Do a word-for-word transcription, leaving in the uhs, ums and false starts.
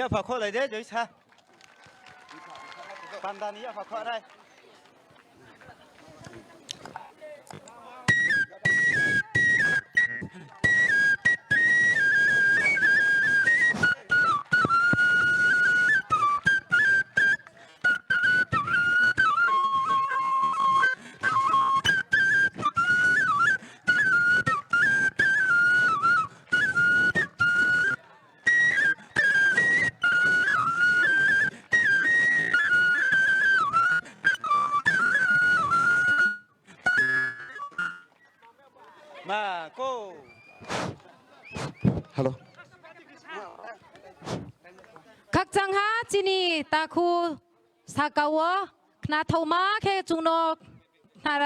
Yapha kho lai de, joi sa. Panda ni yapha kho rai. Ma ko. Hello. Khakchangha chini takhu sakao khnathoma khe chwngno